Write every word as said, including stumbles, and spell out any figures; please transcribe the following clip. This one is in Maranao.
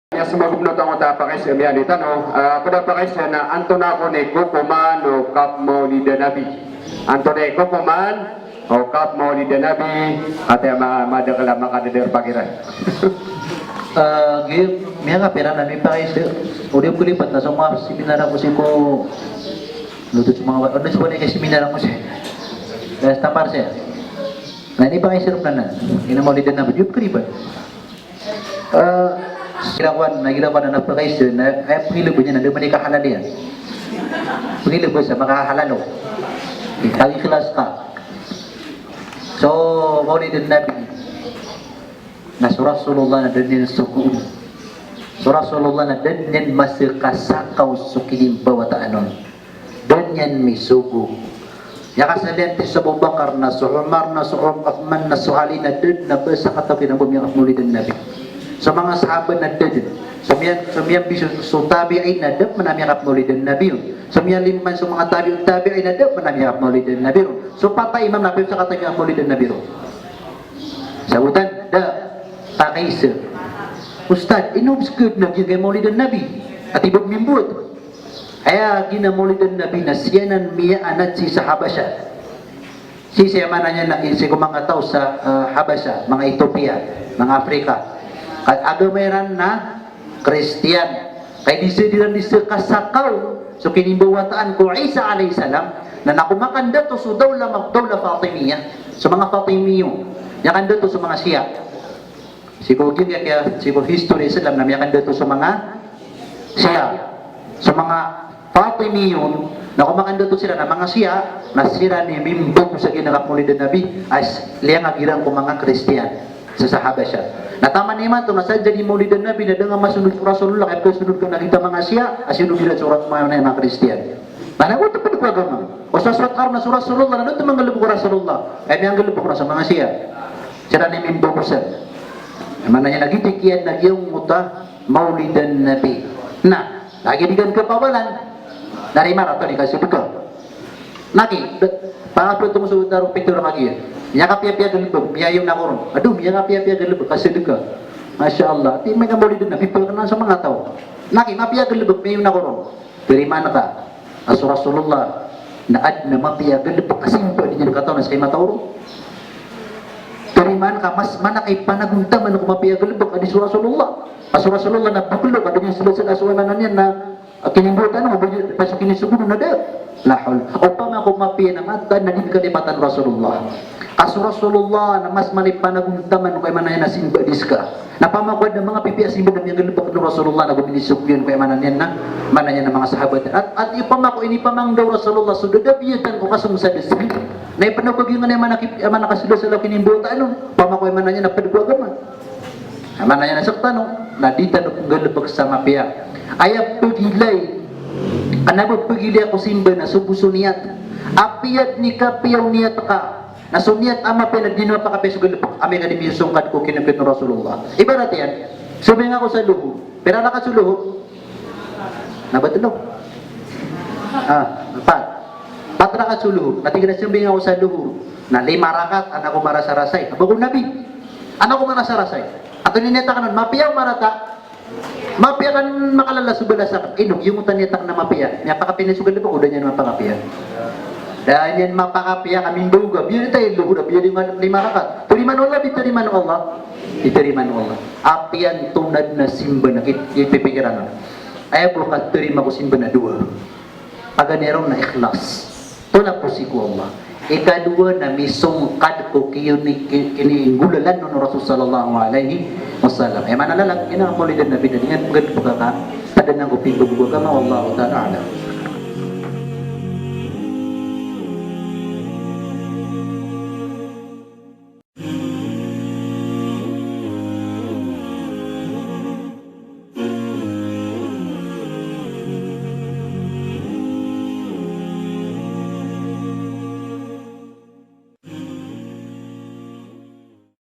Aya smagognot angkoto a pakaiza a miyaaloy tano, ah, pd a pakaiza na antonaa kon i kokoman o kapmawlidan Nabi. Antonaa i kokoman o kapmawlidan Nabi, katii a ma-, madakl a makadadar pakiran. Ah, giya, miyakapira na mipakaiza. O di ko kalipat na so manga seminar ako sii ko Lutut so manga wa-, ano so wani ka seminar ako sii. Eh, tampar sii. Na inipakaiza roo nan a, ino mawlidan Nabi, di ko kalipat. Eh, igira ko an, na igira ko an na pakaiza, na, eh, pagilbn iyan, na da man i kahalal iyan. Pagilbn sa makahalal o. Pag-ikhlas ka. So, mawlidan Nabi. Na so Rasulullah na da niyan sogoon. So Rasulullah na da niyan masakasakaw so kinimbawataan on. Da niyan misogo. Aya kasaliyan ti so Abu Bakar na so Umar na so Uthman na so Ali na da dn a ba sakataw ki na ba miyakapmawlidan Nabi. So manga sahabat na da dn. So miyan, so miyan bi so, so tabi'in na da pn a miyakapmawlidan Nabi ron. So miyan lima so manga tabi'ut tabi'in na da pn a miyakapmawlidan Nabi ron. So pat a imam na pn sakataw a miyakapmawlidan Nabi ron. Sabotan, da, pakaiza. Ustadh, ino bs kd na giyangkai a mawlidan Nabi? Ati bo mimbowat. Aya giya mawlidan Nabi na sii anan miyaanad sii sa Habasha. Sii, sii maana niyan na sii ko manga taw sa, eh, Habasha, manga Ethiopia, manga Africa. Ka agama iran na Kristiyan. Ka di sa, di ran di sakasakaw so kinimbawataan ko Isa alayhis salam, na na komakandato so dawla mag-, dawla Fatimiyah. So manga Fatimiyun, miyakandato so manga Shia. Sii ko giyangkaya, sii ko history Islam na miyakandato so manga Shia. So manga Fatimiyun, na komakandato siran a manga Shia, na siran i mimbago sa giya kapmawlidan Nabi, a liyangag iran ko manga Kristiyan sa, sa Habasha. Na taman imanto na sadn i mawlidan Nabi na da nga masonod ko Rasulullah, ka aya pkasonod ka na gita manga Shia, a sinonod iran so ra-, manga, manga Kristiyan. Na na oto pd ko agama. O sa sowat ka ron na so Rasulullah, na da oto manggalbk ko Rasulullah. Aya miyanggalbk ko na so manga Shia. Siran i mimbago sa. Aya maana niyan na giyoto i kiyaadn a giyangkoto a mawlidan Nabi. Na, lagid i gan kapawalan. Na di marata di kasadka. Na ki, da-, pangapl tong so taro picture a kagiya. Miyakapiyapiya galbk, miyayaw na koron. Ado, miyakapiyapiya galbk, kasadka. Masha Allah. Ati miyamawlidan Nabi, pkna so manga taw. Na ki, mapiya galbk, miyayaw na koron. Tarimaan ka a so Rasulullah na adn a mapiya a galbk a simba di niyan katawan a ska i matao ron. Tarimaan ka mas mana ka i panagontaman ko mapiya a galbk a di so Rasulullah. A so Rasulullah na boklo ka da niyan sasala so, aya maana niyan na, a, kinimbawataan o ba, ba so kinisogoon on na da. La hawla. Opama ko mapiya na mataan na di ngka lipatan o Rasulullah. Ka so Rasulullah na mas mana i panagontaman ko, aya maana niyan na, simba di ska. Na opama ko adn a manga pipiya a simba na miyanggalbk o Rasulullah na go minisogo iyan ko, aya maana niyan na, maana niyan na manga sahabat. At, at opama ko inipamangda o Rasulullah so da a biyatan ko kasong sa da ska. Na ipnabagi ngka na aya maana ki-, aya maana ka so da sa law kinimbawataan on. Opama ko, aya maana niyan na, pd ko agama. Aya maana niyan na sktano, na di tano pnggalbk sa mapiya. Aya pagilay, kna ba pagilay ko simba na so bo so niyat. Apiya dn i kapiya o niyat ka. Na so niyat a mapiya na di niyan mapakapiya so galbk, amay ka di miyosongkad ko kinokit o Rasulullah. Ibarat iyan, sambayang ako sa lohor. Pira rakat so lohor? Na ba tlo? Ah, pat. Pat rakat so lohor. Na tig iyan a sambayang ako sa lohor na lima rakat, an ako marasarasay. Aba ko Nabi, an ako marasarasay. Antonaa i niyat akn on, mapiya o marata? Mapiya, ka makalala so balas akn. Ino, giyangkoto a niyat akn na mapiya. Miyapakapiya niyan so galbk o da niyan mapakapiya? Da niyan mapakapiya, ka mimbago ka. Biyaloy ta i lohor, biyaloy man lima rakat. Tarimaan o Allah, di tarimaan o Allah? Di tarimaan o Allah. Apiya antonaa dn a simba na ki-, kipipikiran on? Aya bo katarima ko simba na dowa. Paganay ron na ikhlas. Tolad ko sii ko Allah. Ikadowa na misongkad ko kiyoni-, ki-, kininggolalan on o Rasul sallallahu alaihi wasallam. Aya maana lalag, ino a mawlidan Nabi na di niyan pnggalbka ka, pd anan ko pimbago ko agama, wallahu ta'ala a'lam.